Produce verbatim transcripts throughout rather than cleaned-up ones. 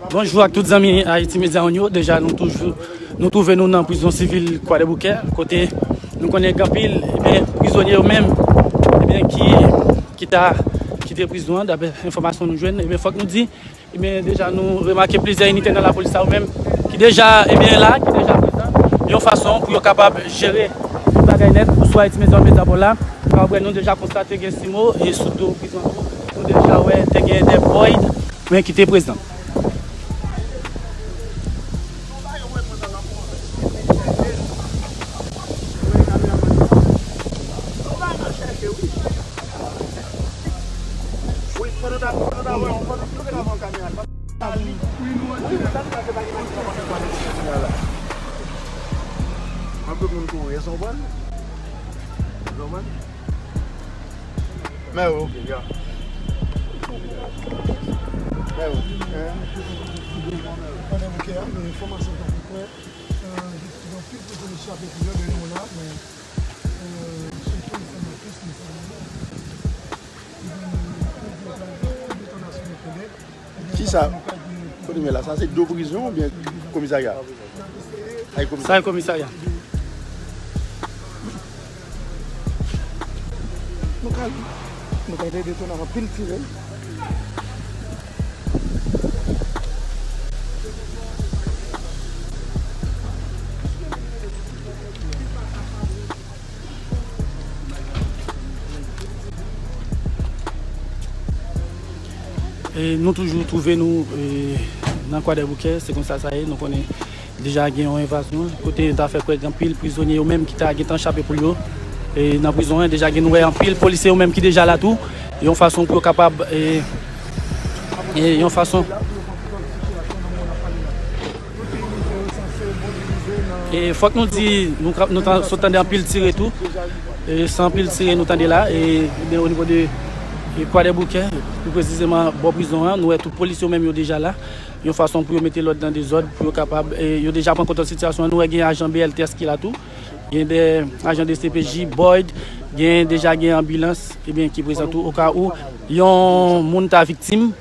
Bonjou ak tout zanmi Haiti Media One yo. Deja nou toujou, nou twouve nou nan prizon sivil Kwadèboukè, kote nou konnen gen anpil, ebyen, prizonye yo menm, ebyen, ki, ki ta kite prizon an, daprè enfòmasyon nou jwenn. Ebyen, fòk nou di, ebyen, deja nou remake plizyè inite nan lapolis sa yo menm, ki deja, ebyen, la, ki deja prezan, yon fason pou yo kapab jere tout bagay nèt. Oswa Haiti Media One, Media Paul la, ou kapab wè nou deja konstate gen simo e sou do prizon an tou, nou deja wè te gen de boyd, men ki te prezan. Anpil moun kouri, èske w konprann? Èske w konprann? Mè wi, ok, ya. Mè wi, hein. Pandan nou kè a, men enfòmasyon k ap fè kwè, euh, gen anpil prizonye chape pou yo, men nou la, men, euh, chèche enfòmasyon sou sa. Kisa? Kote m ye la? Sa se do prizon oubyen komisarya? Ay, komisarya. Sa e komisarya. Nou ka, nou ka tande detonasyon, anpil tire. E nou toujou twouve nou, e, nan Kwadèboukè, se konsa sa ye, nou konnen deja gen yon envazyon, kote yo ta fè kwè gen anpil prizonye yo menm ki ta gentan chape poul yo, e, nan prizon an, deja gen nou wè anpil polisye yo menm ki deja la tou, yon fason pou yo kapab, e, e, yon fason. E fòk nou di, nou, nou ta, sot tande anpil tire tou. E se anpil tire nou tande la. E, ebyen, o nivo de, e, Kwadèboukè, pi presizeman bò prizon an, nou wè tout polis yo menm yo deja la. Yon fason pou yo mete lòd nan dezòd, pou yo kapab, e, yo deja pran kontwòl sitiyasyon an. Nou wè gen ajan B L T S ki la tou. Gen de ajan de C P J, boyd, gen deja gen anbilans, ebyen, ki prezan tou, oka ou yon moun ta viktim.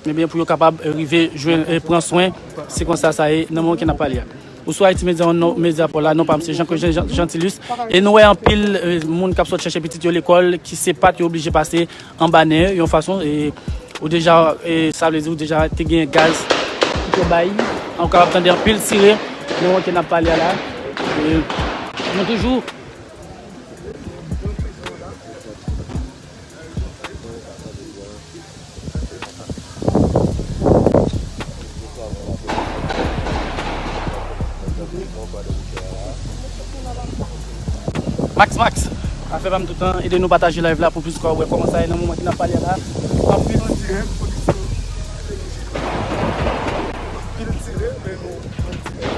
Ebyen, pou yo kapab, eh, rive jwenn, eh, pran swen, se konsa sa ye nan moman ke n ap pale a. Oswa Haiti Media One, Media Paul la, non pa m se Jean Claude Jean, Jean, Gentilus. E nou wè anpil, eh, moun k ap sot chèche pitit yo lekòl, ki se pat yo oblije pase anba nen yo, yon fason, e ou deja, e sa vle di ou deja te gen gaz pou te bay. Ou kapab tande anpil tire nan moman ke n ap pale a la. E nou toujou Max, Max, afè pa m toutan, ede nou pataje live la pou plis kwa wè kòman sa ye nan moman ki n ap pale a la. Anpil tire, polis yo. Anpil tire, men nou, nou tire.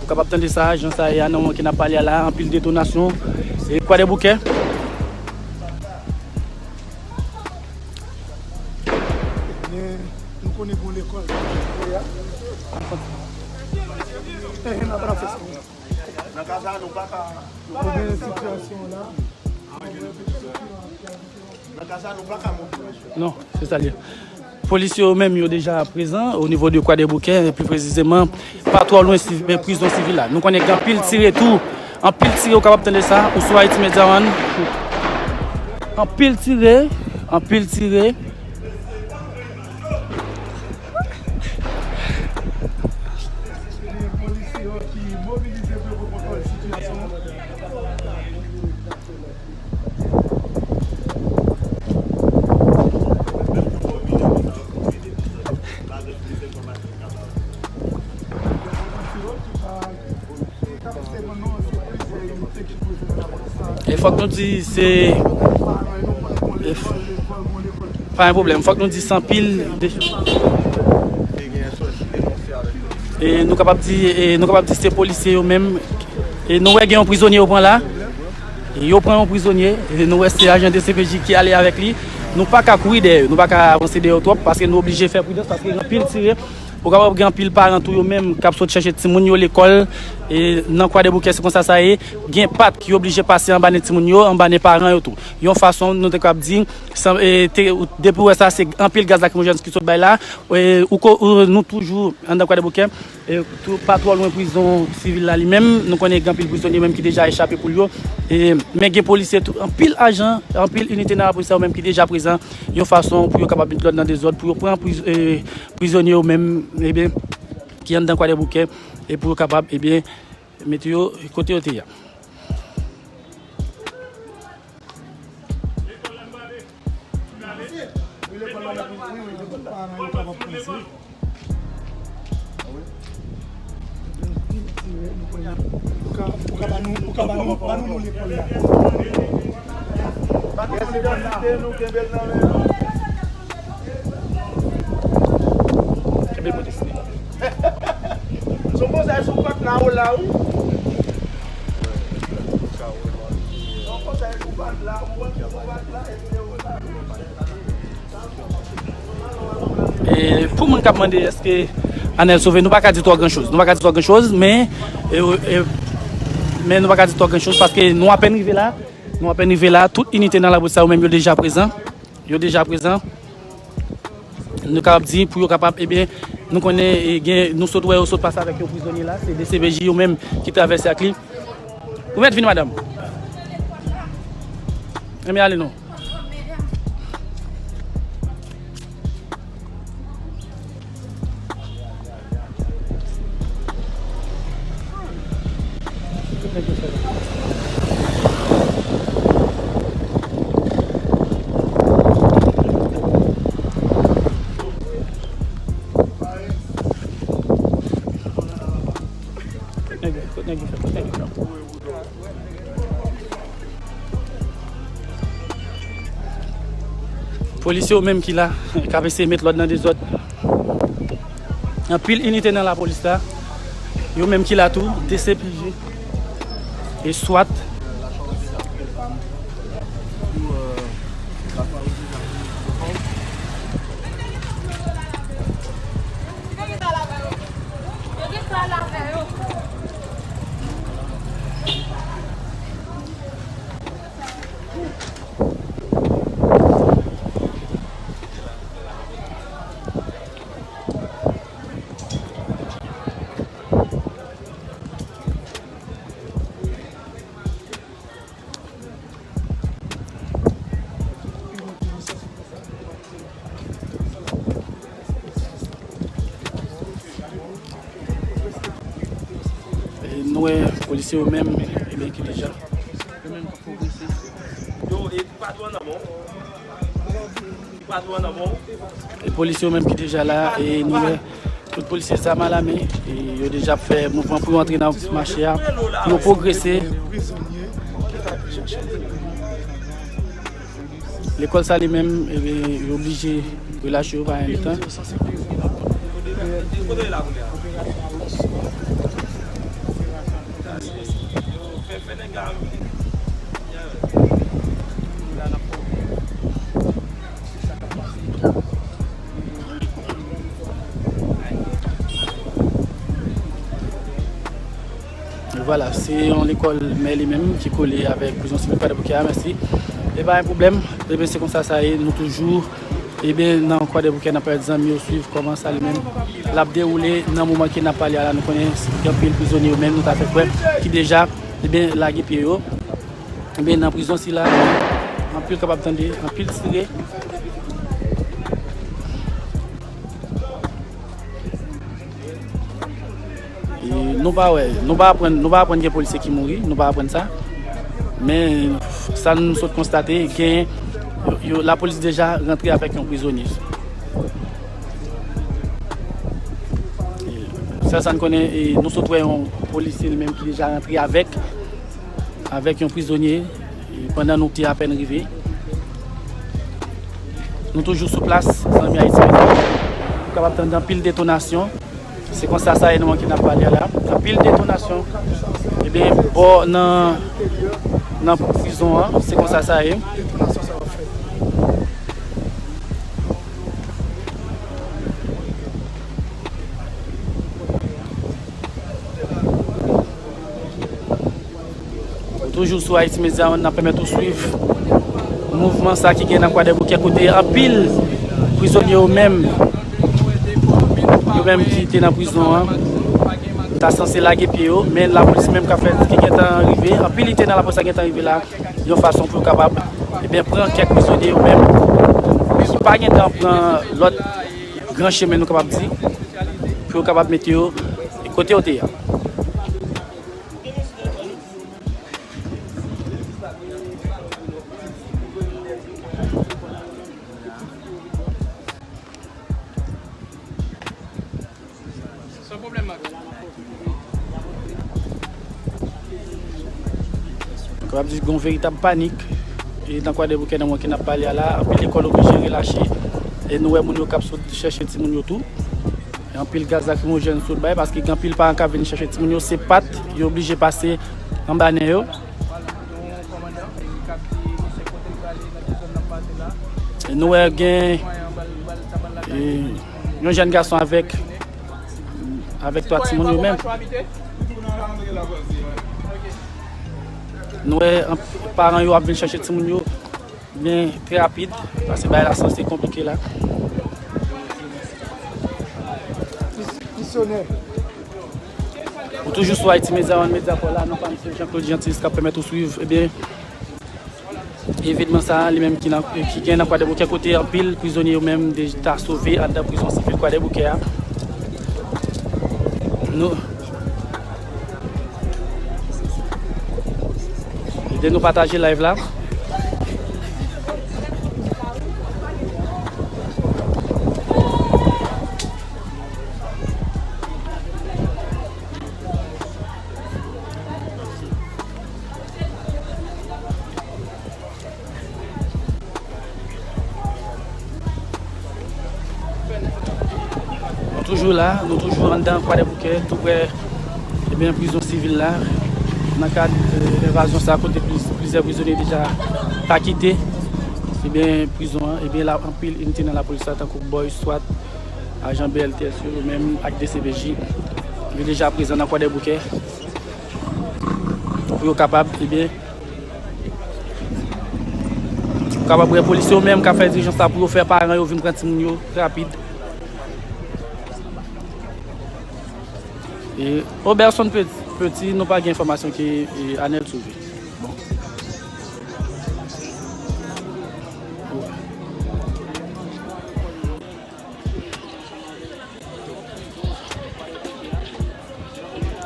Ou kapab tande sa, jan sa ye a nan moman ki n ap pale a la, anpil detonasyon. E Kwadèboukè. Men, nou konnen gen lekòl. Ehe, n ap fè sa. Nan ka sa, nou pa ka. Ebyen, sitiyasyon la. Nan ka sa, nou pa ka monte. Non, se sa l ye. Polis yo menm yo deja prezan o nivo de Kwadèboukè, pi presizeman, pa twò lwen si-, men prizon sivil la. Nou konnen gen anpil tire tou. Anpil tire, ou kapab tande sa, oswa Haiti Media One. Anpil tire, anpil tire. Gen polisye yo ki mobilize pou yo pran kontwòl sitiyasyon an. E fòk nou di se, e f-, pa gen pwoblèm, fòk nou di se anpil de, e nou kapab di, e nou kapab di se polisye yo menm. E nou wè gen yon prizonye yo pran la. E yo pran yon prizonye. E nou wè se ajan de C P J ki ale avèk li. Nou pa ka kouri dèyè yo, nou pa ka avanse dèyè yo twòp, paske nou oblije fè pridans, paske gen anpil tire. Ou kapab gen anpil paran tou yo menm k ap sot chèche timoun yo lekòl, e, nan Kwadèboukè, se konsa sa ye. Gen pat ki oblije pase anba nen timoun yo, anba nen paran yo tou. Yon fason, nou te kab di, san, e, te, depi w wè sa, se anpil gaz lakrimojèn ki sot bay la. E, ou ko, ou, nou toujou anndan Kwadèboukè. E, tou, pa twò lwen prizon sivil la li menm. Nou konnen gen anpil prizonye menm ki deja echape poul yo. E, men gen polisye tou, anpil ajan, anpil inite nan lapolis la yo menm ki deja prezan. Yon fason pou yo kapab met lòd nan dezòd, pou yo pran priz-, e, prizonye yo menm, ebyen, ki anndan Kwadèboukè, e pou yo kapab, ebyen, mete yo kote yo te ye a. Ou ka, ou ka ba nou, ou ka ba nou, ba nou non lekòl la. Ba nou non lekòl la. Kenbe l modeste. Son konsèy sou kòt la, ou la, wi. Son konsèy sou kòt la, ou wè, sou kòt la, epi ou la. E pou moun k ap mande èske Anèl sove, nou pa ka di twò gran choz. Nou pa ka di twò gran choz, men, e, e, men nou pa ka di twò gran choz paske nou apèn rive la. Nou apèn rive la. Tout inite nan lapolis sa yo menm yo deja prezan. Yo deja prezan. Nou kapab di pou yo kapab, ebyen, nou konnen, e, gen, nou sot wè yo sot pase avèk yon prizonye la. Se D C P J yo menm ki travèse ak li. Ou mèt vin, madanm. Enben, ale non. Kot nèg yo fè? Kot nèg yo fè? Polisye yo menm ki la, k ap eseye met lòd nan dezòd. Anpil inite nan lapolis la, yo menm ki la tou, D C P J e swat. E nou wè polisye yo menm, ebyen, ki deja. Yo menm k ap pwogrese. Yo, e patwon nan men w. Patwon nan men w. E polisye yo menm ki deja la, e nou wè tout polisye zam alame, e yo deja ap fè mouvman pou yo antre nan mache a, pou yo pwogrese. Lekòl sa li menm, ebyen, yo oblije relache yo pa gen letan. Vwala, se yon lekòl mè li menm ki kole avèk prizon sivil Kwadèboukè a, mèsi. E pa yon pwoblèm, ebyen se konsa sa ye, nou toujou, ebyen, nan Kwadèboukè, n ap pèmèt zanmi yo swiv kòman sa li menm l ap dewoule nan moman ke n ap pale a la. Nou konnen gen anpil prizonye yo menm, nou ta fè kwè, ki deja, ebyen, lage pye yo. Ebyen, nan prizon sila, anpil kapab tande, anpil tire. E nou pa wè, nou pa aprann, nou pa aprann gen polisye ki mouri, nou pa aprann sa. Men sa nou sot konstate, gen, yo, yo, lapolis deja rantre avèk yon prizonye. E sèl sa n konnen, e nou sot wè yon polisye li menm ki deja rantre avèk, avèk yon prizonye, e pandan nou te apèn rive. Nou toujou sou plas, zanmi Ayiti. Ou kapab tande anpil detonasyon. Se konsa sa ye nan moman ke n ap pale a la. Anpil detonasyon. Ebyen, bò nan, nan prizon an, se konsa sa ye. Toujou sou Haiti Media One, n ap pèmèt ou swiv mouvman sa ki gen nan Kwadèboukè, kote anpil prizonye yo menm, yo menm ki te nan prizon an, ta sanse lage pye yo, men lapolis menm k ap fè ki gentan rive, anpil lite nan lapolis la gentan rive la, yon fason pou yo kapab, ebyen, pran kèk prizonye yo menm, ki pa gentan pran lòt gran chemen, nou kapab di, pou yo kapab mete yo kote yo te ye a. Kapab di gen yon veritab panik e nan Kwadèboukè nan moman ke n ap pale a la, anpil lekòl oblije relache. E nou wè moun yo k ap sot chèche timoun yo tou. E anpil gaz lakrimojèn sot bay, paske gen anpil paran k ap vin chèche timoun yo, se pat, yo oblije pase anba nen yo. E nou wè gen, e, yon jèn gason avèk, avèk twa timoun yo menm. Nou wè, an, paran yo ap vin chèche timoun yo, men trè rapid, paske bagay la sanse konplike la. Ou toujou sou Haiti Media One, medya pa w la, non pa m se Jean Claude Jeantis k ap pèmèt ou swiv, ebyen, evenman sa a, li menm ki nan, ki gen nan Kwadèboukè, kote anpil prizonye yo menm de, ta sove anndan prizon sivil Kwadèboukè a. Nou, ede nou pataje live la. Nou toujou la, nou toujou anndan Kwadèboukè, tou prè, ebyen, prizon sivil la. Nan kad, e, envazyon sa, kote pliz-, plizyè prizonye deja pa kite, ebyen, prizon an, ebyen, la, anpil inite nan lapolis la, tankou bòy, swat, ajan B L T S yo, yo menm ak D C P J, yo deja prezan nan Kwadèboukè pou yo kapab, ebyen, pou kapab wè polisye yo menm k ap fè dilijans la pou yo fè paran yo vin pran timoun yo rapid. E Oberson Petit, Petit, nou pa gen enfòmasyon ke, e, Anel sove. Bon.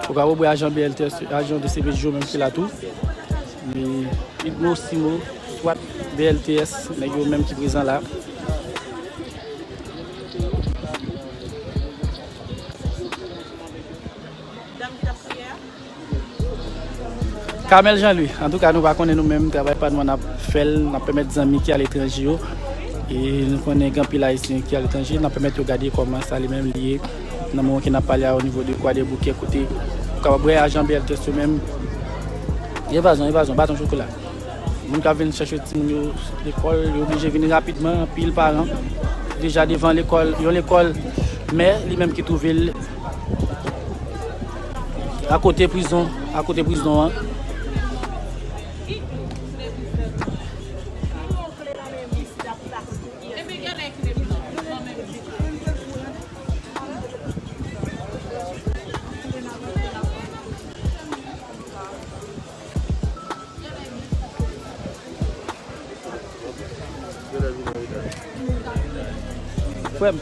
Ou ka wè ajan B L T S, ajan D C P J yo menm ki la tou. Ni Idmo, Simo, swat B L T S, nèg yo menm ki prezan la. Carmel Jean Louis, antouka, nou pa konnen nou menm, travay pa nou an, n ap fè l, n ap pèmèt zanmi ki aletranje yo, e nou konnen gen anpil Ayisyen ki aletranje, n ap pèmèt yo gade kòman sa li menm li ye, nan moman ke n ap pale a, o nivo de Kwadèboukè, kote ou kapab wè ajan B L T S yo menm, evazyon, evazyon, baton chokola. Moun k ap vin chèche timoun yo lekòl, yo oblije vini rapidman, anpil paran deja devan lekòl, yon lekòl mè li menm ki twouve l akote prizon, akote prizon an. Frè m,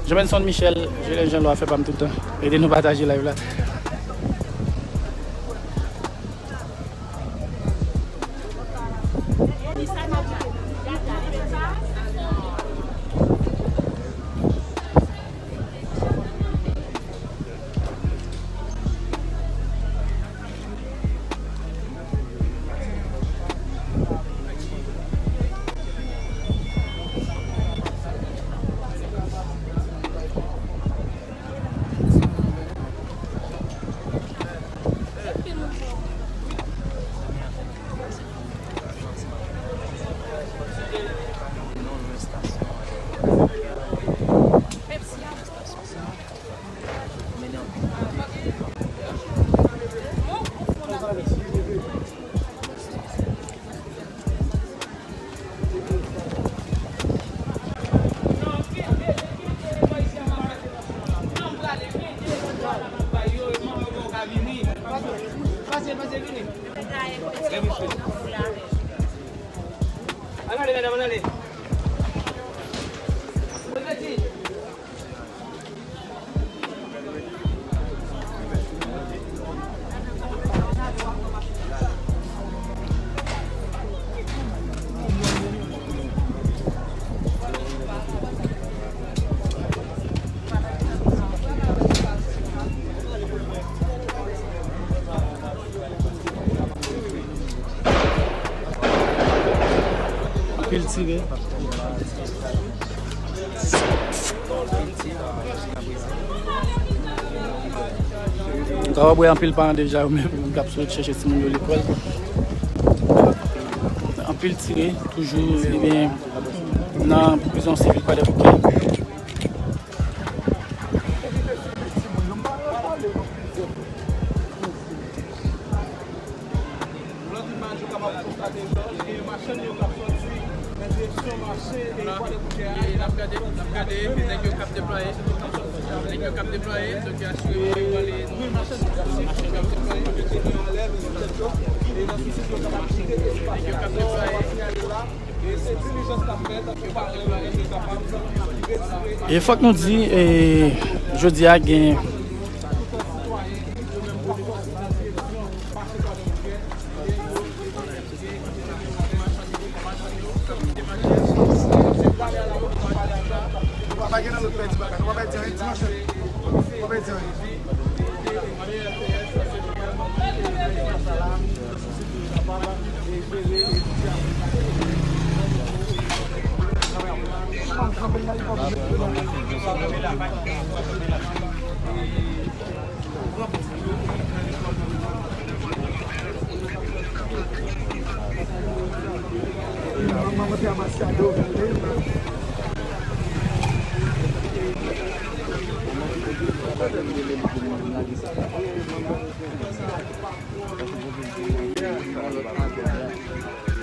Jeanmenson Michel, Jelen Jean Lwa, fè pa m tout tan. Ede nou pataje live la. Anpil tire. Nou kapab wè anpil paran deja yo menm k ap sot chèche timoun yo lekòl. Anpil tire, toujou, ebyen, nan prizon sivil Kwadèboukè. Lòt imaj yo kapab konstate jan gen machann yo k ap sòti nan direksyon mache e Kwadèboukè a. E n ap gade, n ap gade nèg yo k ap deplwaye. Nèg yo k ap deplwaye, donk yo asire yo prale nan machann yo k ap deplwaye. Yo te gen anlè, men sou tèt yo. E nan sou sit yo kapab kite espas la. Yo ap sinyale la. E se dilijans k ap fèt pou paran yo menm yo kapab retire. E fòk nou di, e, jodi a gen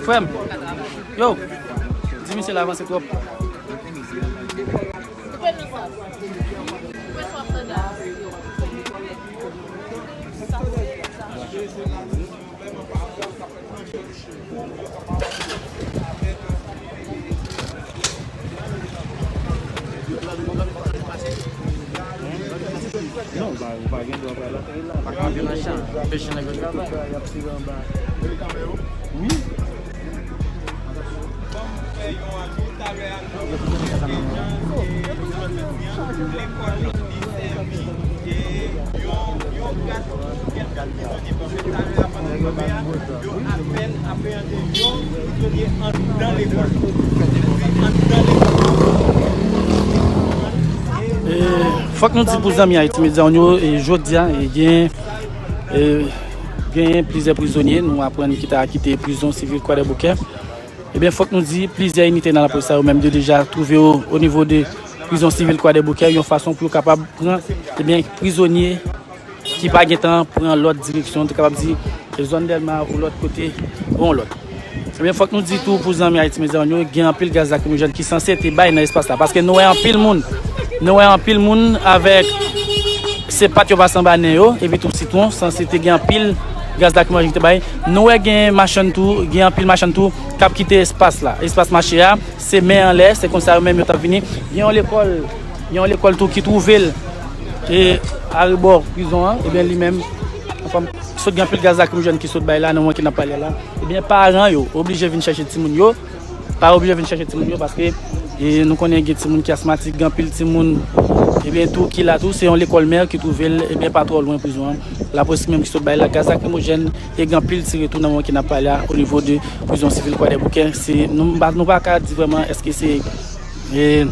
Frè m, yo, di misye la avanse twòp. Non, ou pa, ou pa gen dwa pral atè la. Pa ka antre nan chan, anpeche nèg yo travay. Y ap tire anba. Wi. Ban m fè yon avi talè a, nou te di ke jan ke jodi an, lekòl yo li sèvi e yon, yon gad, kèk gad prizonye, paske talè a pandan n kanpe a, yo apèn apeyande yon prizonye anndan lekòl. Epi anndan lekòl. E, fòk nou di pou zanmi Haiti Media One yo, e, jodi a, e, gen, e, genyen plizyè prizonye, nou aprann ki ta kite prizon sivil Kwadèboukè. Ebyen, fòk nou di, plizyè inite nan lapolis sa yo menm, yo deja twouve yo o nivo de prizon sivil Kwadèboukè, yon fason pou yo kapab pran, ebyen, prizonye ki pa gentan pran lòt direksyon, te kapab di, e zòn Dèlma ou lòt kote, ou yon lòt. Ebyen, fòk nou di tou pou zanmi Haiti Media One yo, gen anpil gaz lakrimojèn ki sanse te bay nan espas la, paske nou wè anpil moun, nou wè anpil moun avèk se pat yo pase anba nen yo, epi tou sitwon, sanse te gen anpil gaz lakrimojèn ki te bay. Nou wè gen machann tou, gen anpil machann tou k ap kite espas la, espas mache a, se men anlè, se konsa yo menm yo t ap vini. Gen yon lekòl, gen yon lekòl tou ki twouve l, e, arebò prizon an, ebyen li menm, anfen, sot gen anpil gaz lakrimojèn ki sot bay la, nan moman ke n ap pale la. Ebyen, paran yo oblije vin chèche timoun yo, pa oblije vin chèche timoun yo, paske, e, nou konnen gen timoun ki asmatik, gen anpil timoun, ebyen, tou ki la tou, se yon lekòl mè ki twouve l, ebyen, pa twò lwen prizon an. Lapolis menm ki sot bay la, gaz lakrimojèn, e gen anpil tire tou nan moman ke n ap pale a, o nivo de prizon sivil Kwadèboukè. Se, nou pa, nou pa ka di vrèman èske se, e,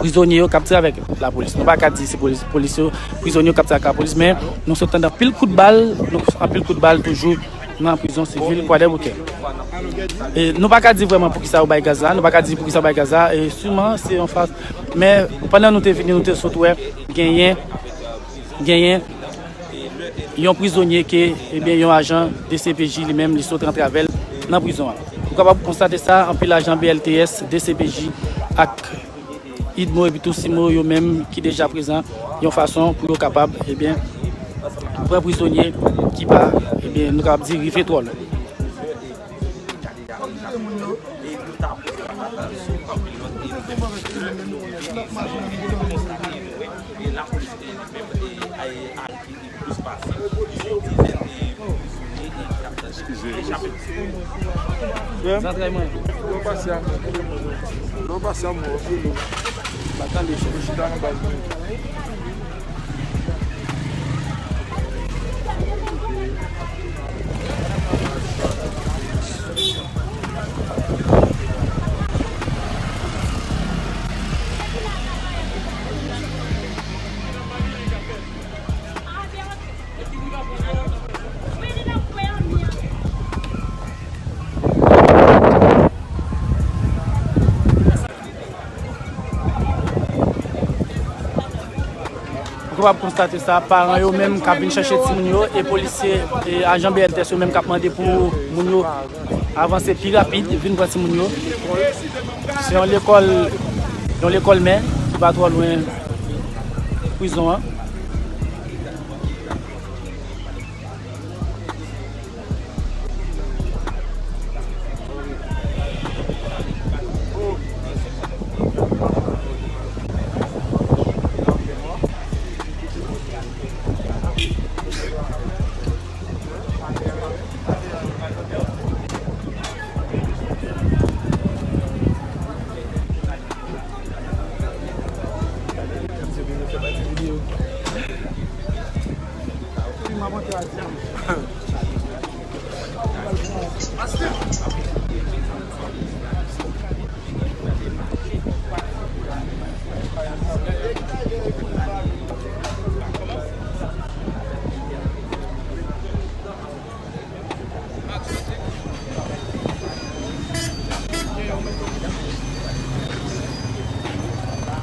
prizonye yo k ap tire avèk lapolis. Nou pa ka di se polis, polis yo, prizonye yo k ap tire ak lapolis, men nou sot tande anpil kout bal, nou, anpil kout bal toujou nan prizon sivil Kwadèboukè. E nou pa ka di vrèman poukisa yo bay gaz la, nou pa ka di poukisa yo bay gaz la, e siman se yon fas, men pandan nou te vini, nou te sot wè genyen, genyen yon prizonye ke, ebyen, yon ajan D C P J li menm, li sot rantre avè l nan prizon an. Ou kapab konstate sa, anpil ajan B L T S, D C P J ak UDMO epi tou CIMO yo menm ki deja prezan yon fason pou yo kapab, ebyen, pran prizonye ki pa, ebyen, nou kapab di rive twò lwen. Tablo, anpil lòt, e nou menm, nou, nou, nou konstate, nou wè, e lapolis, e li menm, e, e, al, e, e plis pase yon dizèn, e, prizonye, e, k ap tande, e, chape. Zantray mwen. Lè w pase a mwen, lè w pase a mwen, w ap rele m. M pa tande w. Mwen chita nan baz mwen. Ou kapab konstate sa, paran yo menm k ap vin chache timoun yo, e polisye, e ajan B L T S yo menm k ap mande pou moun yo avanse pi rapid, vin pran timoun yo. Se yon lekòl, yon lekòl mè ki pa twò lwen prizon an.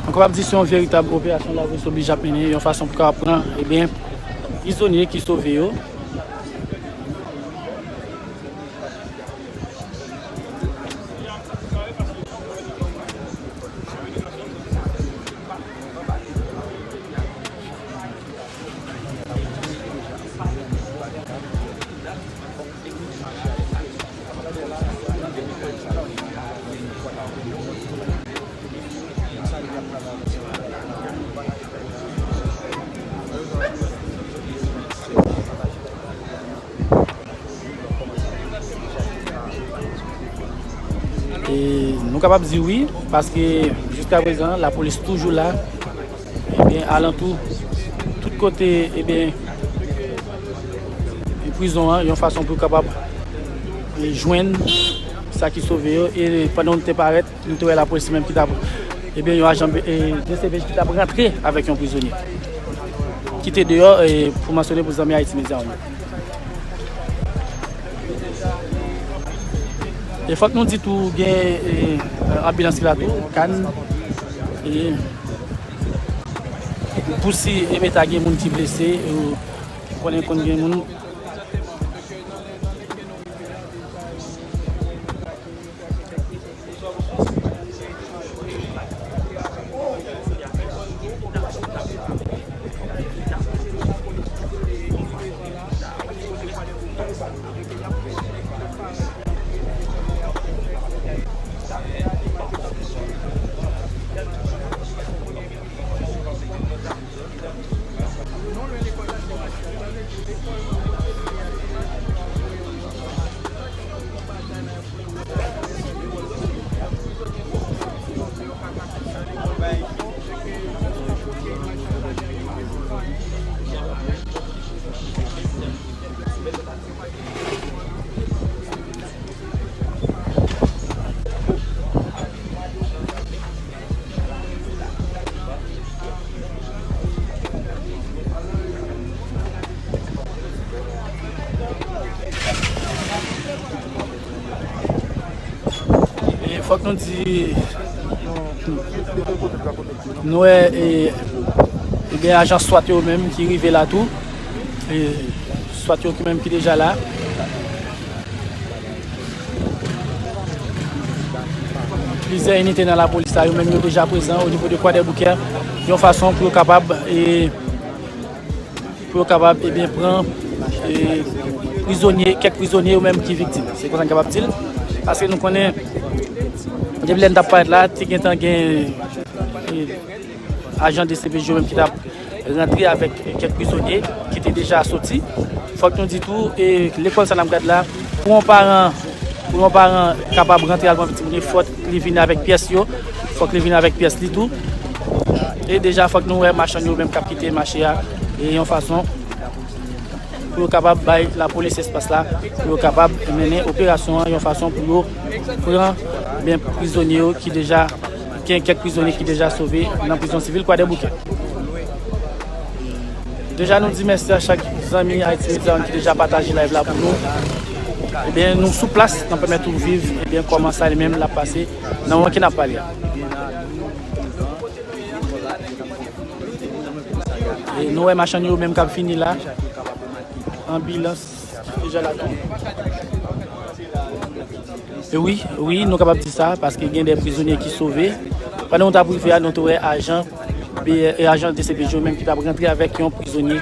Nou kapab di se yon veritab operasyon lapolis oblije ap mennen, yon fason pou kapab pran, ebyen, prizonye ki sove yo. E nou kapab di wi, paske jiskaprezan, lapolis toujou la. Ebyen, alantou, tout kote, ebyen, prizon an, yon fason pou kapab, e, jwenn sa ki sove yo. E pandan nou te parèt, nou te wè lapolis menm ki t ap, ebyen, yon ajan, e, D C P J ki t ap rantre avèk yon prizonye ki te deyò, e, pou mansyone pou zanmi Haiti Media yo. E fòk nou di tou gen, e, anbilans ki la tou, kan, e, pou si, e, meta gen moun ki blese, e, ou konnen konn gen moun. E fòk nou di, nou wè, e, e gen ajan swat yo menm ki rive la tou. E swat yo ki menm ki deja la. Plizyè inite nan lapolis la, yo menm yo deja prezan o nivo de Kwadèboukè, yon fason pou yo kapab, e, pou yo kapab, ebyen, pran, e, prizonye, kèk prizonye yo menm ki viktim. Se konsa n kapab di l. Paske nou konnen, Depi lè n t ap parèt la, te gentan gen, e, ajan D C P J yo menm ki t ap rantre avèk kèk prizonye ki te deja soti. Fòk nou di tou, e, lekòl sa n ap gad la, pou yon paran, pou yon paran kapab rantre al pran pitit moun li, fòk li vini avèk pyès yo, fòk li vini avèk pyès li tou. E deja, fòk nou wè machann yo menm k ap kite mache a, e yon fason pou yo kapab bay lapolis espas la, pou yo kapab mennen operasyon an yon fason pou yo pran, ben, prizonye yo ki deja, gen kèk prizonye ki deja sove nan prizon sivil Kwadèboukè. Deja, nou di mèsi a chak zanmi Haïti Media ki deja pataje live la pou nou. Ebyen, nou sou plas, n ap pèmèt ou viv, ebyen, kòman sa li menm l ap pase nan moman ke n ap pale a. E nou wè machann yo menm k ap vini la. Anbilans deja la tou. E wi, wi, nou kapab di sa, paske gen de prizonye ki sove. Pandan nou t ap rive a, nou te wè ajan B R, e ajan D C P J yo menm ki t ap rantre avèk yon prizonye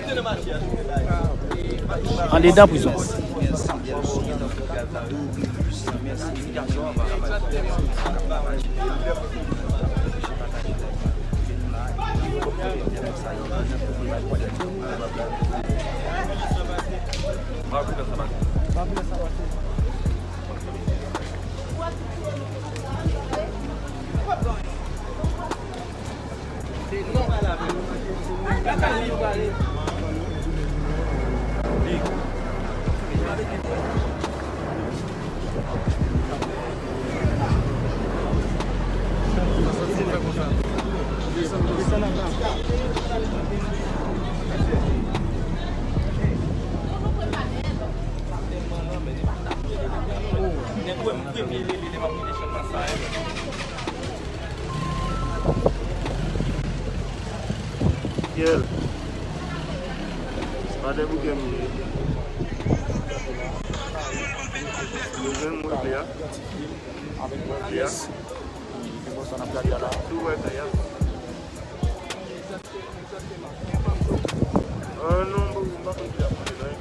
andedan prizon. Kiyès? Kwadèboukè m ye. Ou jwenn mwen vle a? Mwen vle a? Tou wè kay a. Ah, non, m pa konn ki ap mande nan.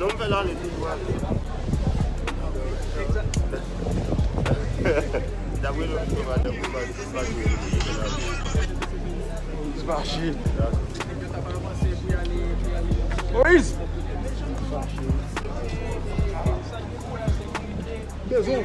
Non, m fè l ale toujou ale. Dapre lòt yo pa, dapre pa, pa jwe. Fache. Moïse! Bezwen.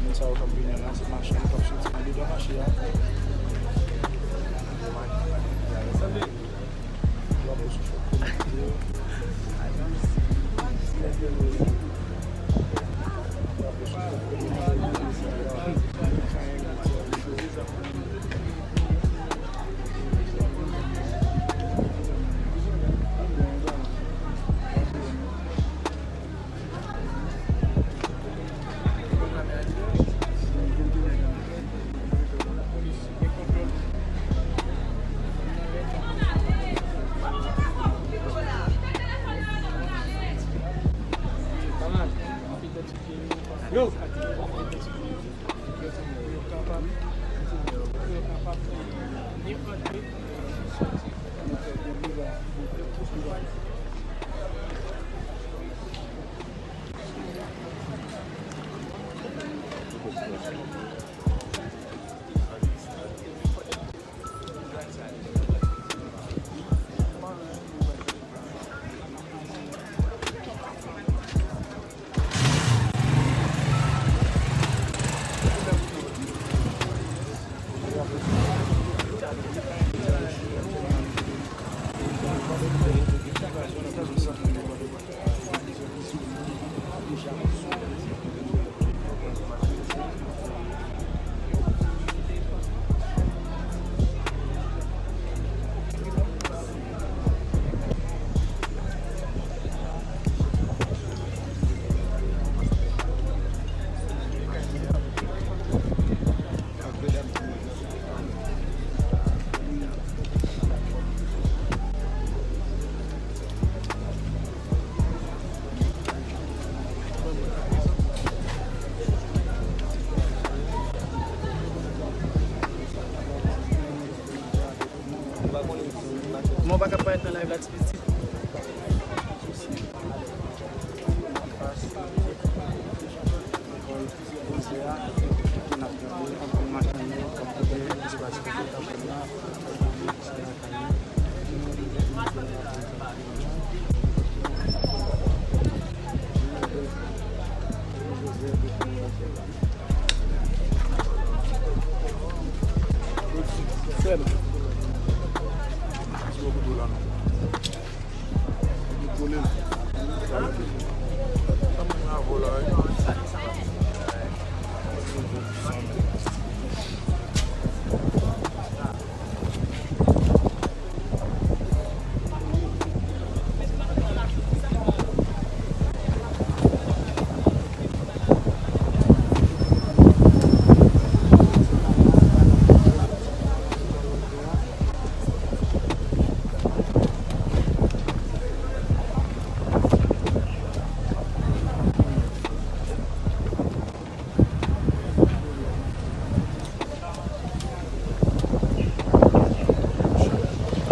Moun sa yo k ap vini an la, se machann k ap soti andedan mache a. Yo!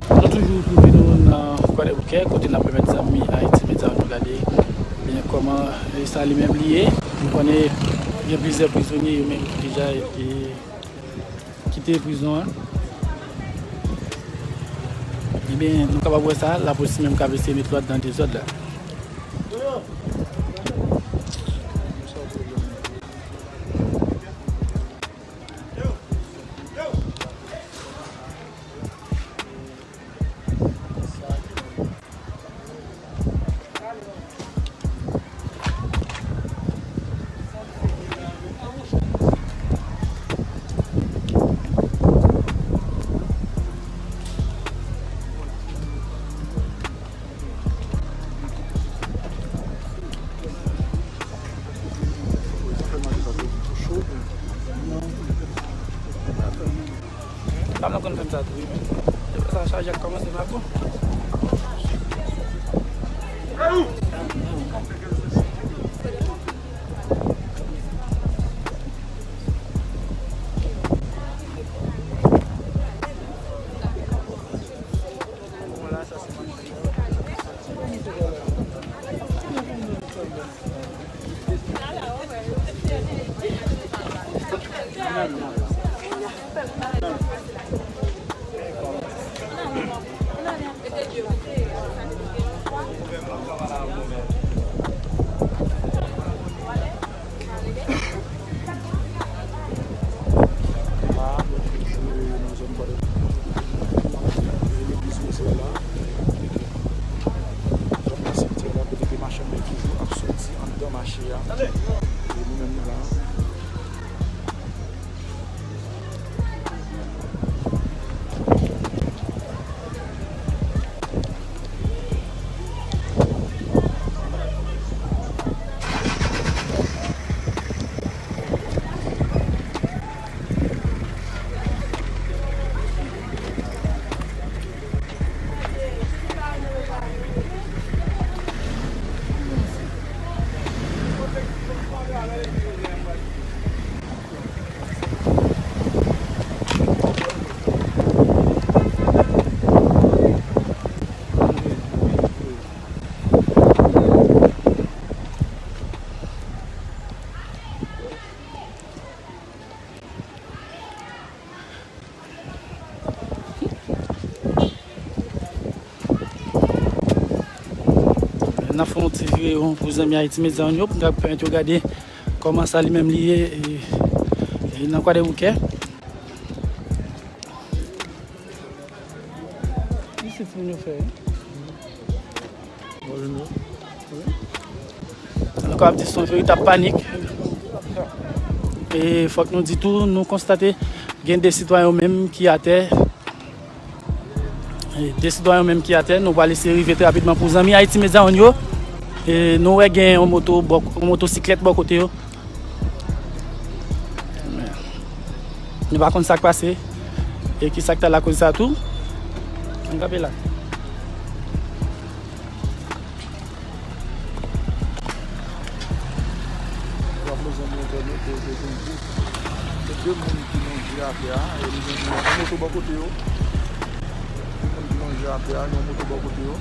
Nou toujou twouve nou nan Kwadèboukè, kote n ap pèmèt zanmi Ayiti Medya nou gade byen kòman, e, sa li menm li ye. Nou konnen gen plizyè prizonye yo menm ki deja, e, kite prizon an. Ebyen, nou kapab wè sa, lapolis li menm k ap eseye met lòd nan dezòd la. Dam nan konn fè m sa tou, wi, men. Depi sa chaje ak kòmanse pa bon. Legliz Wozè la, zòn nan, simtyè la, kote ke machann bèk toujou ap soti anndan mache a. E nou menm nou la. N ap fè yon ti vire pou zanmi Ayiti Medya yo, pou n ka pèmèt yo gade kòman sa li menm li ye, e, e nan Kwadèboukè. Isit moun yo fè, wi. Nou kapab di se yon veritab panik. E fòk nou di tou, nou konstate gen de sitwayen yo menm ki atè. E de sitwayen yo menm ki atè, nou pral eseye rive trè rapidman pou zanmi Ayiti Medya yo. E nou wè gen yon moto bò, yon motosiklèt bò kote yo. Nou pa konn sa k pase e ki sa k ta lakoz sa tou. Ann kanpe la. W ap wè zanmi entènot yo, yo te di, se de moun ki lonje atè a, e nou gen yon moto bò kote yo. De moun ki lonje. Atè a, gen yon moto bò kote yo.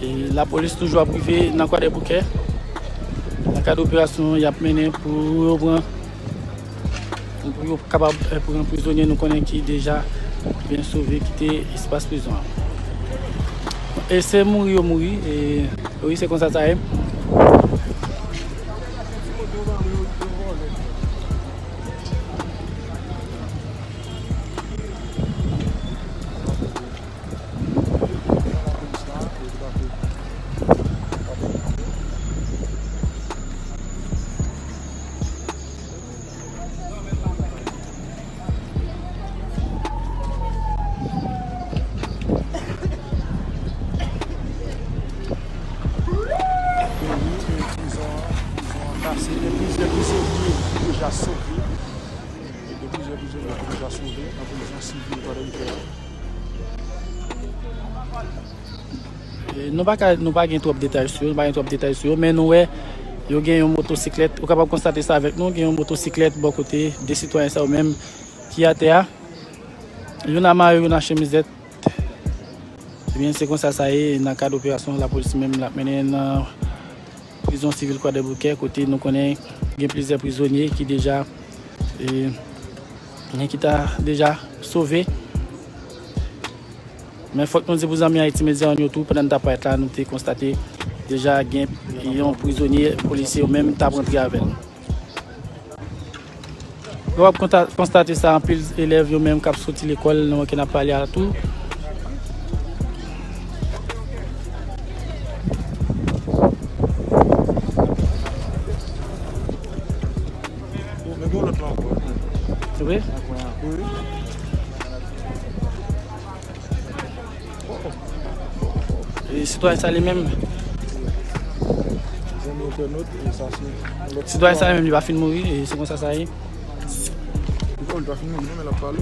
E lapolis toujou ap rive nan Kwadèboukè nan kad operasyon y ap mennen pou yo pran, pou yo kapab, eh, pran prizonye nou konnen ki deja byen sove kite espas prizon an. E se mouri yo mouri, e wi, se konsa sa ye. Prizon an, prizon an kase, gen plizyè prizonye ki deja sove. Gen plizyè prizonye ki deja sove nan prizon sivil Kwadèboukè a. E, nou pa ka, nou pa gen twòp detay sou yo, nou pa gen twòp detay sou yo, men nou wè, yo gen yon motosiklèt, ou kapab konstate sa avèk nou, gen yon motosiklèt bò kote de sitwayen sa yo menm ki atè a. Youn a mayo, youn a chemizèt. Ebyen, se konsa sa ye nan kad operasyon lapolis menm l ap mennen nan prizon sivil Kwadèboukè, kote nou konnen gen plizyè prizonye ki deja, e, gen ki ta deja sove. Men fòk nou di pou zanmi Ayiti Medya yo tou, pandan n t ap parèt la, nou te konstate deja gen yon prizonye, polisye yo menm t ap rantre avè l. Lè w ap konta-, konstate sa, anpil elèv yo menm k ap soti lekòl nan moman ke n ap pale a tou. Wi. E sitwayen sa li menm. Zanmi entènot, e sa se yon lòt sitwayen sa li menm, li pa fin mouri, e se konsa sa ye. Bon, li pa fin mouri, non, men l ap pale.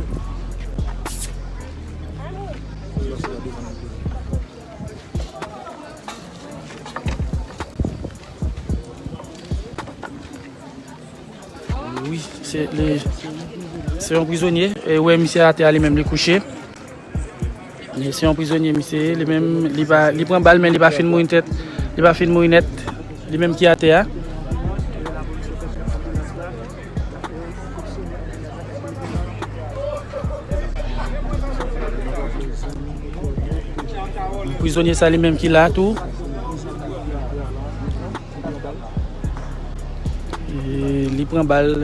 Wi, se li, se yon prizonye. E, ou wè misye atè a, li menm li kouche. E se yon prizonye misye ye, li menm, li pa, li pran bal, men li pa fin mouri tèt, li pa fin mouri nèt. Li menm ki atè a. Prizonye sa li menm ki la tou. E, li pran bal.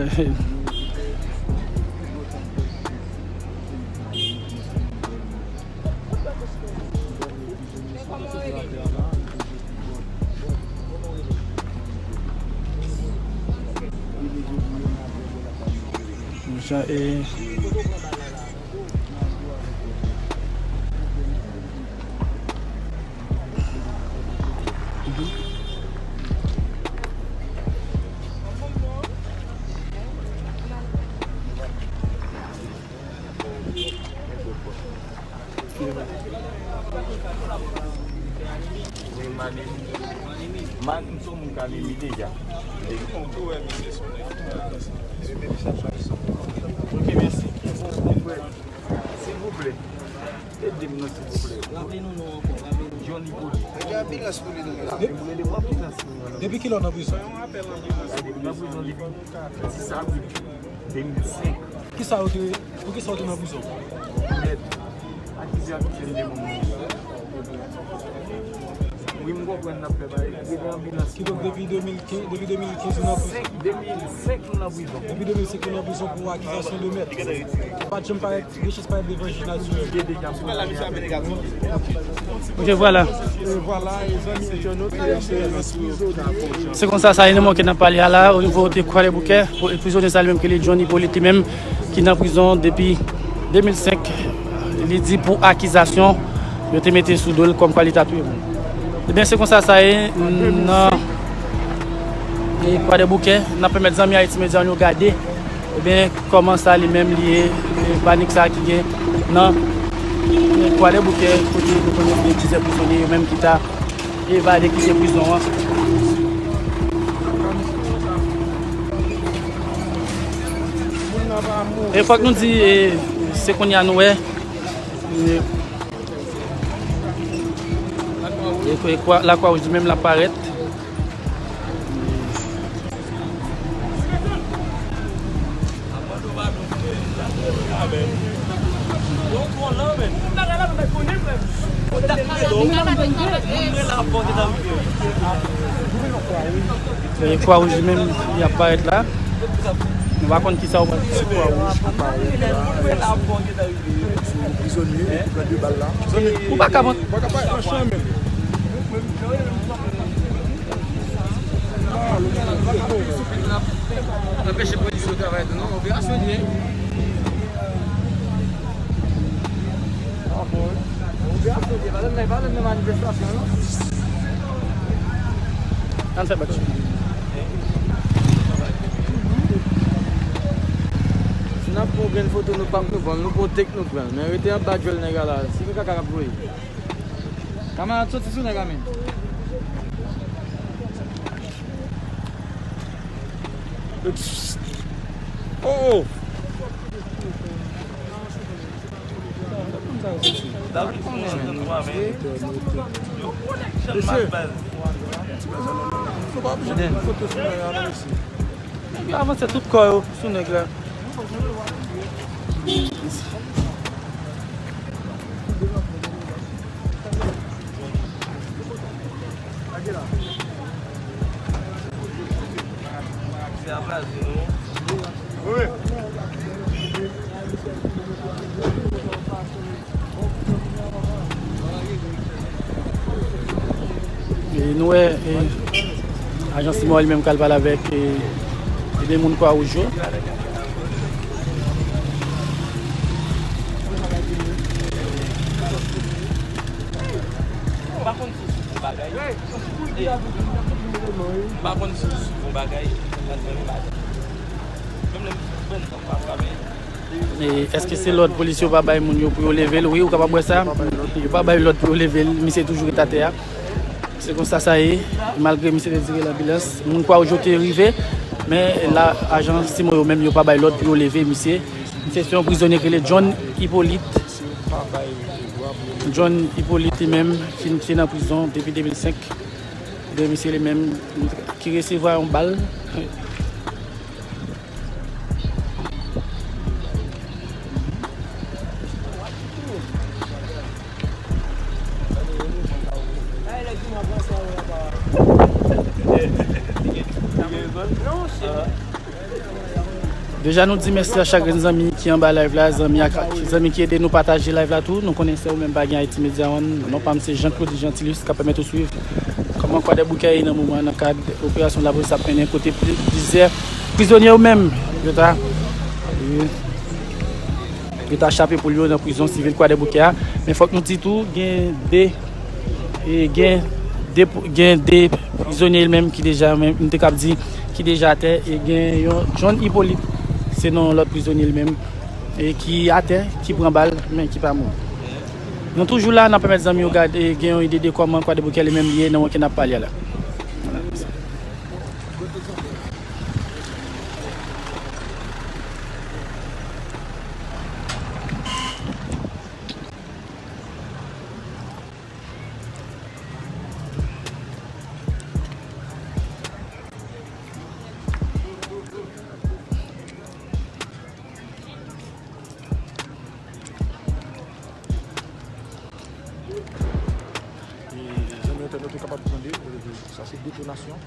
Jan, e, Wi, m anemi. M anemi, se yon moun k anemi deja. Ok, mèsi. Silvouplè. Ede m non, silvouplè. Raple nou non ankò, raple nou. Johnny Poly. Mete anbilans pou li non la. Mete anbilans pou li non. Depi kilè w nan prizon? Nan prizon depi dis avril de mil senk. Kisa yo te, poukisa w te nan prizon? Mèt, akize ak tyenn de moun. Wi, m konprann n ap fè bagay. Mete anbilans. Kidonk, depi de mil kenz, depi de mil kenz, ou nan prizon? Senk, de mil senk, nou nan prizon. Depi de mil senk, nou nan prizon pou akizasyon de mèt. Pa t janm parèt, de chans parèt devan jij la sou. Ok, vwala. Se konsa sa ye, nan moman ke n ap pale a la, o nivo de Kwadèboukè, prizonye sa li menm ke li John Hyppolite li menm, ki nan prizon depi de mil senk, li di pou akizasyon yo te mete sou do l kòmkwa li ta touye moun. Ebyen, se konsa sa ye nan, e, Kwadèboukè, n ap pèmèt zanmi Ayiti Medya yo gade Ebyen, kòman sa li menm li ye, e, panik sa ki gen nan Kwadèboukè, kote nou konnen gen plizyè prizonye yo menm ki ta evade kite prizon an. E fòk nou di, e, se kounye a nou wè, e, e, e, Lakwa Wouj li menm l ap parèt. E Kwa Wouj li menm, li ap parèt la. Nou pa konn kisa w pral di sou Kwa Wouj ki parèt la. Sou prizonye, ki pran de bal la. Ou pa ka pran. Anpeche polis yo travay tou non, operasyon li ye. Operasyon li ye, pa nan, pa nan manifestasyon non. Ann fè bak. Si n ap pran yon grenn foto, nou p ap nou pran l, nou pran tek nou pran l. Men rete anba djòl nèg la la, se yon kaka k ap voye. Kamarad, soti sou nèg la, men. Oh, oh. Mesye, nou pa oblije pran foto sou nèg la, non, mesye. Nèg yo avanse tout kò yo sou nèg la. E nou wè, e, ajan Simon li menm k al pale avèk, e, e de moun Kwa Wouj yo. M pa konn si sou bon bagay. M pa konn si sou bon bagay. Menm lè m sispann, m pa frape. E èske se lòd polis yo pa bay moun yo pou yo leve l? Wi, ou kapab wè sa. Yo pa bay lòd pou yo leve l. Misye toujou ret atè a. Se konsa sa ye. Malgre misye te di rele anbilans, moun Kwa Wouj yo te rive. Men la, ajan Simon yo menm, yo pa bay lòd pou yo leve misye. Misye se yon prizonye ki rele John Hyppolite. John Hyppolite li menm, ki te nan prizon depi de mil senk. De misye li menm, ki resevwa yon bal. Deja, nou di mèsi a chak grenn zanmi ki anba live la, zanmi ak, zanmi ki ede nou pataje live la tou. Nou konnen se ou menm pa gen Haiti Media One. Non pa m se Jean Claude Jeantilus k ap pèmèt ou swiv kòman Kwadèboukè ye nan moman an nan kad operasyon lapolis ap mennen kote pli-, plizyè prizonye yo menm yo ta, yo ta chape poul yo nan prizon sivil Kwadèboukè a. Men fòk nou di tou, gen de, e, gen de, gen de prizonye li menm ki deja, menm, m te kab di, ki deja atè, e gen yon John Hyppolite, se non lòt prizonye li menm, e ki atè, ki pran bal, men ki pa mouri. Nou toujou la, n ap pèmèt zanmi yo gade, gen yon ide de kòman Kwadèboukè li menm li ye nan moman ke n ap pale a la. Vwala. E, zanmi entènot yo kapab tande, e, sa se detonasyon.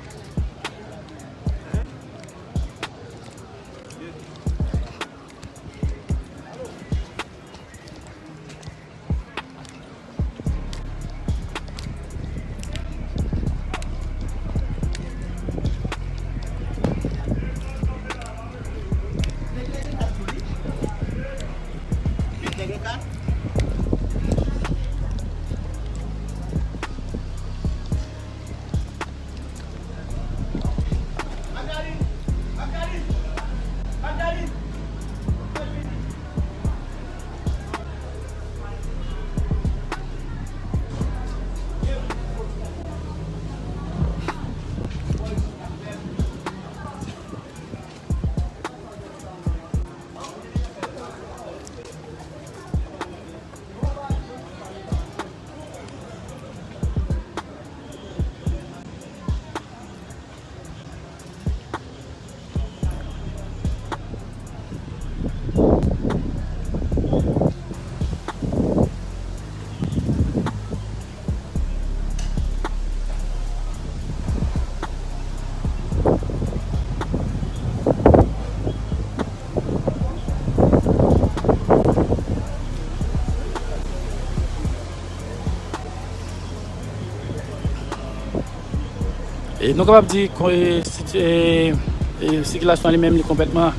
E nou kapab di, ko-, e, siti-, e, e, sikilasyon an li menm, li konplètman,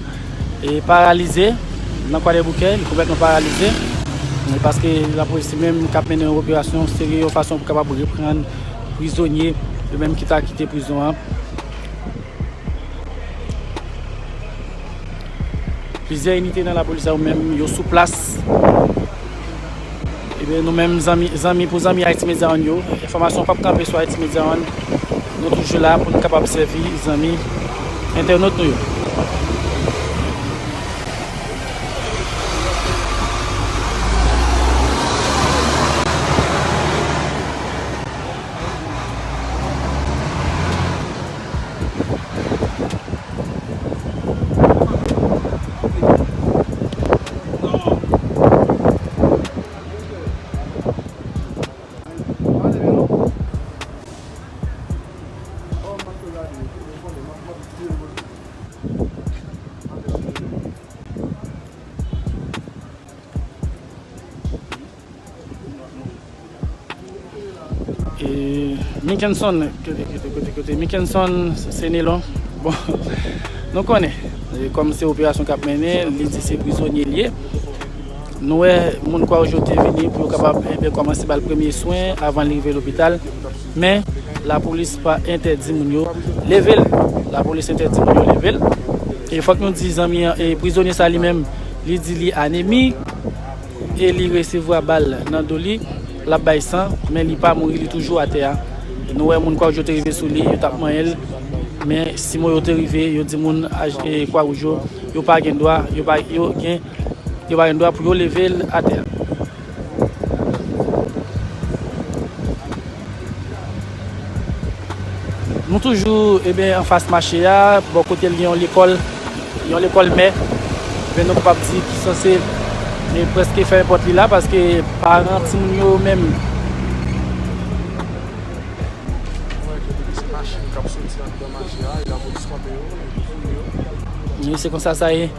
e, paralize nan Kwadèboukè, li konplètman paralize. E, paske lapolis li menm k ap mennen yon operasyon serye yon fason pou kapab reprann prizonye yo menm ki ta kite prizon an. Plizyè inite nan lapolis la yo menm, yo sou plas. Ebyen, nou menm, zanmi, zanmi pou zanmi Haiti Media One yo, enfòmasyon p ap kanpe sou Haiti Media One. Nou toujou la pou nou kapab sèvi zanmi entènot nou yo. E, Mickenson, kote, kote, kote, kote, Mickenson Senelon. Bon, nou konnen, e, kòm se operasyon k ap mennen, li di se prizonye l ye. Nou wè moun Kwawouj yo te vini pou yo kapab, enben, kòmanse ba l premye swen avan l rive lopital. Men, lapolis pa entèdi moun yo leve l. Lapolis entèdi moun yo leve l. E fòk nou di zanmi an, e prizonye sa li menm, li di li anemi e li resevwa bal nan do li, l ap bay san, men li pa mouri, li toujou atè a. Nou wè moun Kwawouj yo te rive sou li, yo t ap manyen l, men simo yo te rive, yo di moun aj-, e Kwawouj yo, yo pa gen dwa, yo pa, yo gen, yo pa gen dwa pou yo leve l atè a. Nou toujou, eben, anfas mache a, bò kote l gen yon lekòl, yon lekòl mè. Eben, nou kapab di ki sanse, e, prèske fèmen pòt li la, paske paran timoun yo menm. Wi, se konsa sa ye.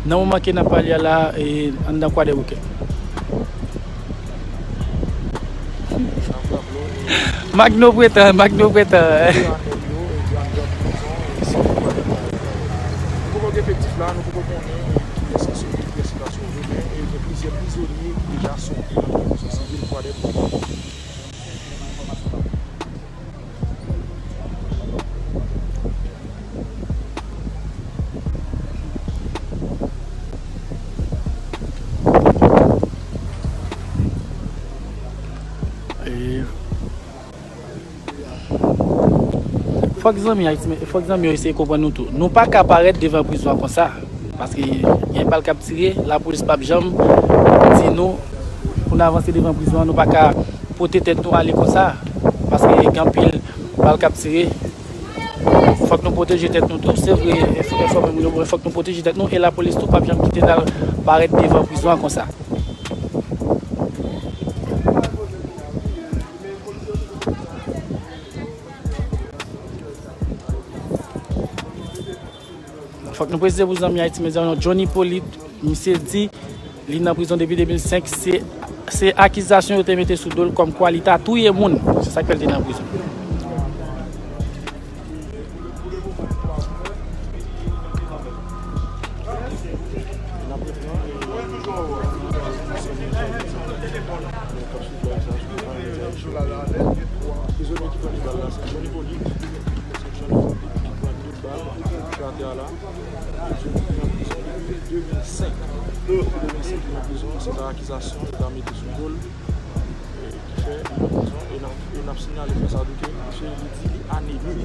Nan moman ke n ap pale a la, e, anndan Kwadèboukè. Magno Pretan, Magno Pretan. Nou poko gen efektif la, nou poko konnen kiyès ki soti, kiyès ki pa soti, men, e, gen plizyè prizonye ki deja soti nan prizon sivil Kwadèboukè. E, fòk zanmi Ayiti, fòk zanmi yo eseye konprann nou tou. Nou pa ka parèt devan prizon an konsa. Paske gen bal k ap tire, lapolis p ap janm di nou pou n avanse devan prizon an, nou pa ka pote tèt nou ale konsa. Paske gen anpil bal k ap tire. Fòk nou pwoteje tèt nou tou. Se vre, enfòme moun yo, men fòk nou pwoteje tèt nou e lapolis tou p ap janm kite n al parèt devan prizon an konsa. Fòk nou presize pou zanmi Ayiti Medya yo, Johnny Polit, misye di li nan prizon depi de mil senk, se, se akizasyon yo te mete sou do l kòmkwa li ta touye moun. Se sa k fè l te nan prizon. Prizonye ki pran bal la, se Johnny Polit, se Johnny Polit ki pran de bal, ki atè a la. Misye te nan prizon depi de mil senk. Depi de mil senk, li nan prizon, se ta akizasyon yo ta mete sou do l, e, ki fè li nan prizon. E n ap, e n ap sinyale fè sa tou ke misye, li di li anemi.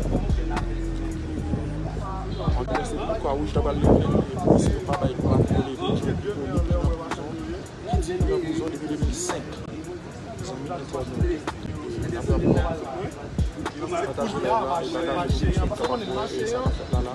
Anplis, se pou Kwawouj ta pral leve l, e polis yo pa bay dwa pou yo leve l, Johnny Polit ki nan prizon, ki di li nan prizon depi de mil senk. Zanmi entènot, n ap rapele nou pataje live la e pataje pou nou kapab wè, e, sa k ap fèt la la.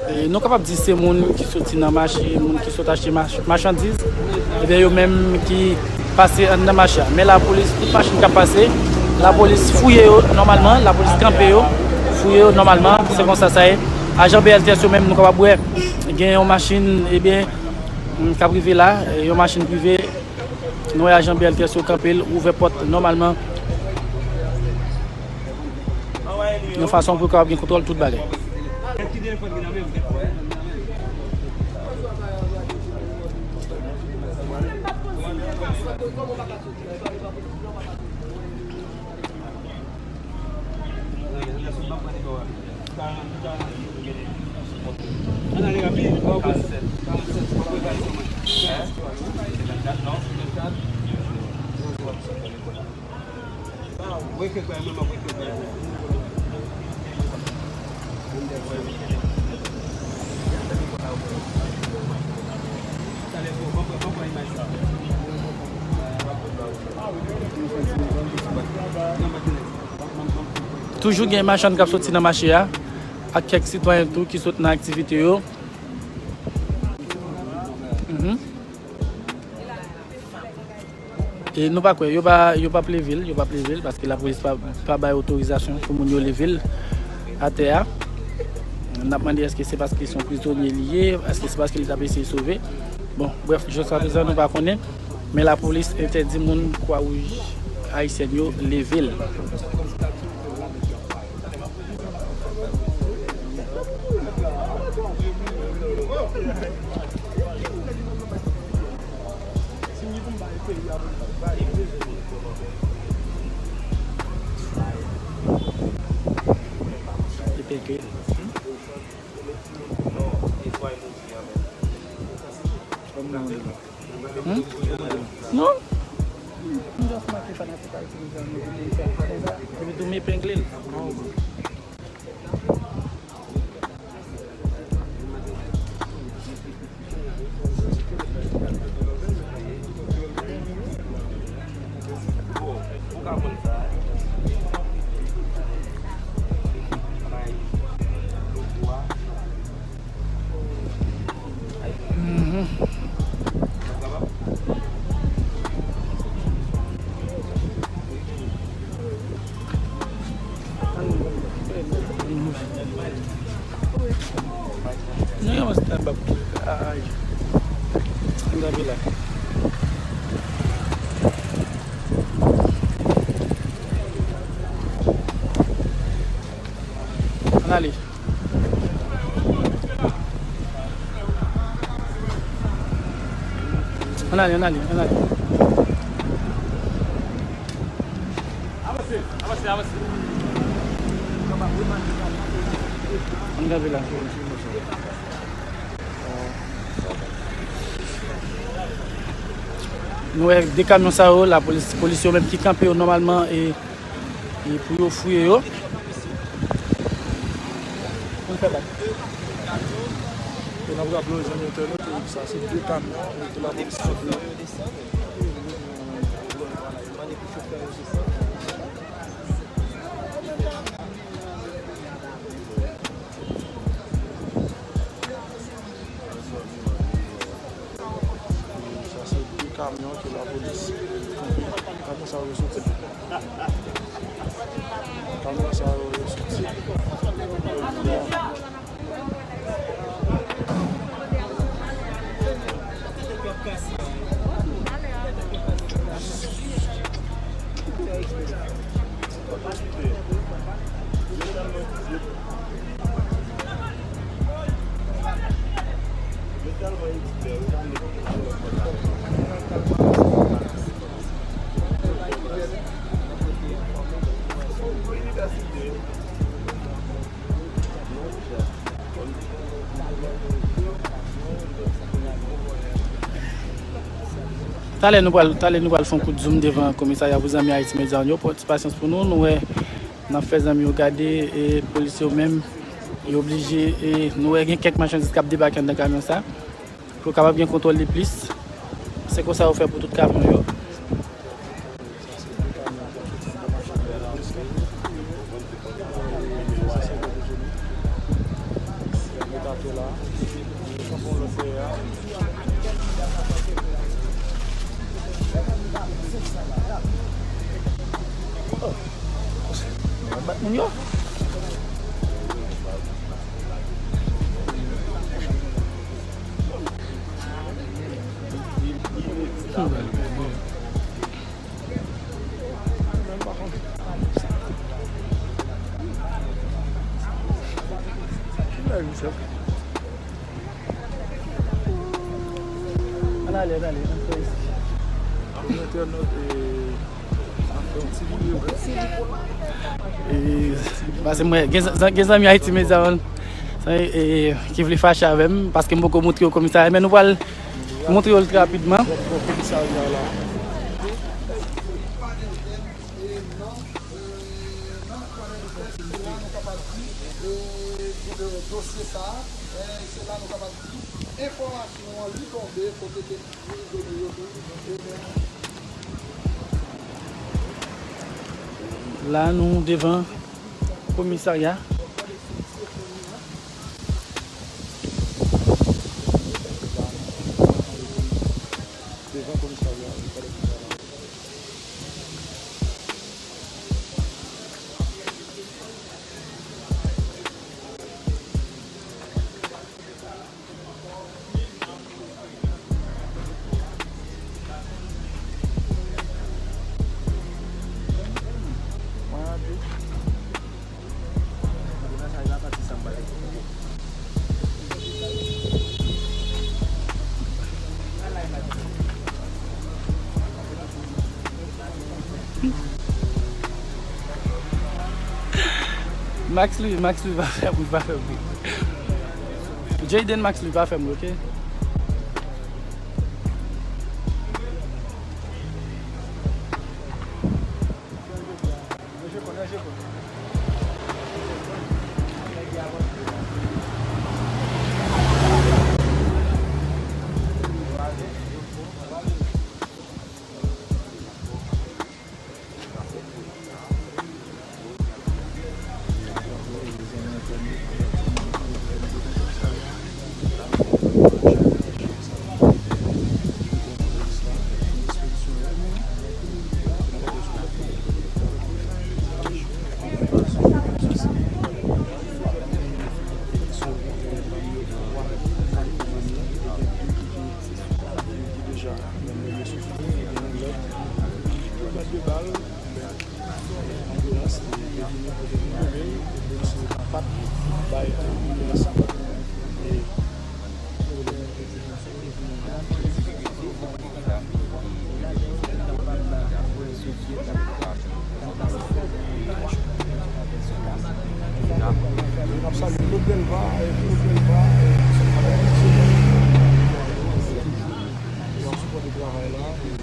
E nou kapab di se moun ki soti nan mache, moun ki sot achte mach-, machandiz. Ebyen, yo menm ki Pase anndan mache a. Men lapolis, tout machin k ap pase, lapolis fouye yo nòmalman, lapolis kanpe yo, fouye yo nòmalman, se konsa sa ye. Ajan B L T S yo menm, nou kapab wè, gen yon machin, ebyen, k ap rive la, yon machin prive, nou wè ajan B L T S yo kanpe l, ouvè pòt nòmalman. Yon fason pou yo kapab gen kontwòl tout bagay. Toujou gen machann k ap soti nan mache a, ak kèk sitwayen tou ki sot nan aktivite yo. Mhm. E nou pa kwè, yo pa, yo p ap leve l, yo p ap leve l, paske lapolis pa, pa bay otorizasyon pou moun yo leve l atè a. N ap mande èske se paske se yon prizonye li ye, èske se paske li t ap eseye sove. Bon, brèf, jiskaprezan nou pa konnen, men lapolis entèdi moun Kwawouj ayisyèn yo leve l. Hmm? Non. M just make fanatik Ayiti, nou di nou vin fè sa konsa. Epi tou m epengle l. Mhm. Nou yon stand up. Ay. Ann gade la. Ann ale. Ann ale, ann ale, ann ale. Ann gade la. Nou wè de kamyon sa yo, lapolis, polis yo menm ki kanpe yo nòmalman e, e pou yo fouye yo. Pou n fè bak. E n ap raple w, zanmi entènot, sa se de kamyon ke lapolis kanpe. Sa se de kamyon ke lapolis kanpe. Kamyon sa yo soti. Kamyon sa yo soti. Talè nou pral, talè nou pral fè yon kout zoom devan komisarya pou zanmi Haiti Media yo. Pran ti pasyans pou nou, nou wè n ap fè zanmi yo gade, e polis yo menm, yo oblije, e nou wè gen kèk machandiz k ap debake anndan kamyon sa, pou yo kapab gen kontwòl li plis. Se konsa yo fè pou tout kamyon yo. Bat moun yo. Ann ale, ann ale, ann fè isi. Entènot, e, ap fè yon ti videyo. E, paske mwen, gen, gen zanmi Ayiti Medya, man, e, e, ki vle fache avè m, paske m poko montre yo komisarya, men nou pral montre yo l rapidman. Komisarya la. E nan, e, nan konnen nou fè, se la nou kapab di, e, e, dosye sa a, e, se la nou kapab di, enfòmasyon an li tonbe kote ke li rive li yo tou, e, men. La, nou devan komisarya. Devan komisarya. Max Louis, Max Louis pa fè bri, pa fè bri. Jayden, Max Louis pa fè bri, oke? Anbilans, e, te vini kote nou, men, e, polis yo pa t bay anbilans la. E, n ap salye tout Dèlva, e, tout Dèlva, e, n ap sipòte travay la, e,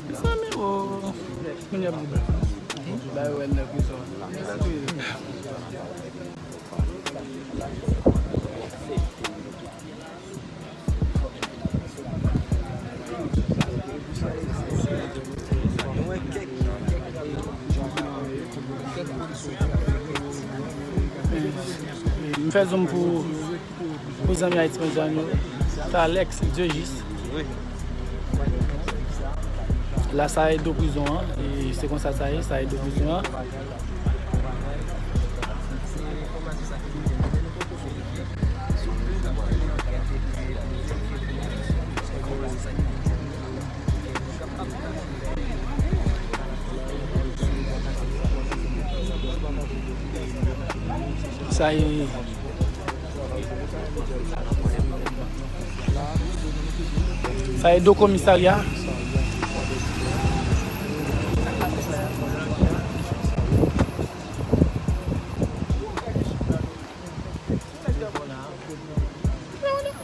Mezanmi, o, moun y ap di bagay wè nan prizon. M fè zoom pou, pou zanmi Ayiti Medya yo. Talex Dieujuste. La, sa e do prizon an. E se konsa sa ye, sa e do prizon an. Sa e, sa e do komisarya.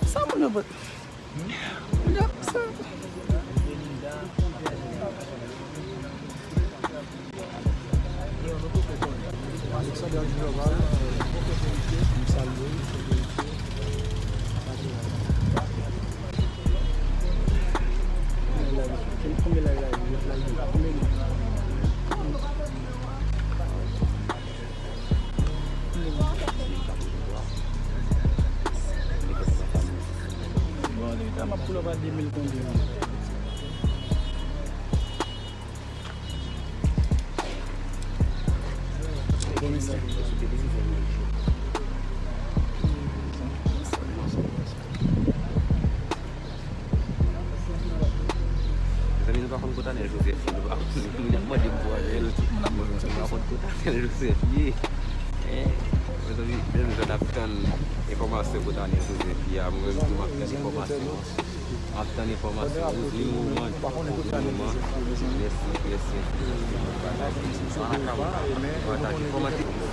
Sa moun yo pot. Moun yo sa. Alexander Duval, m salye w. De mil konbyen? Konbyen sa? Mezanmi, nou pa konn kote Anèl Jozèf ye, nou pa konn, moun ap mande m pou Anèl, nou pa konn kote Anèl Jozèf ye. Hein? Mezanmi, menm jan n ap tann enfòmasyon kote Anèl Jozèf ye a, mwen menm tou m ap tann enfòmasyon. M ap tann enfòmasyon. Roseline Roman, Roseline Roman. Mèsi, mèsi, mèsi. Pataje, pataje enfòmasyon.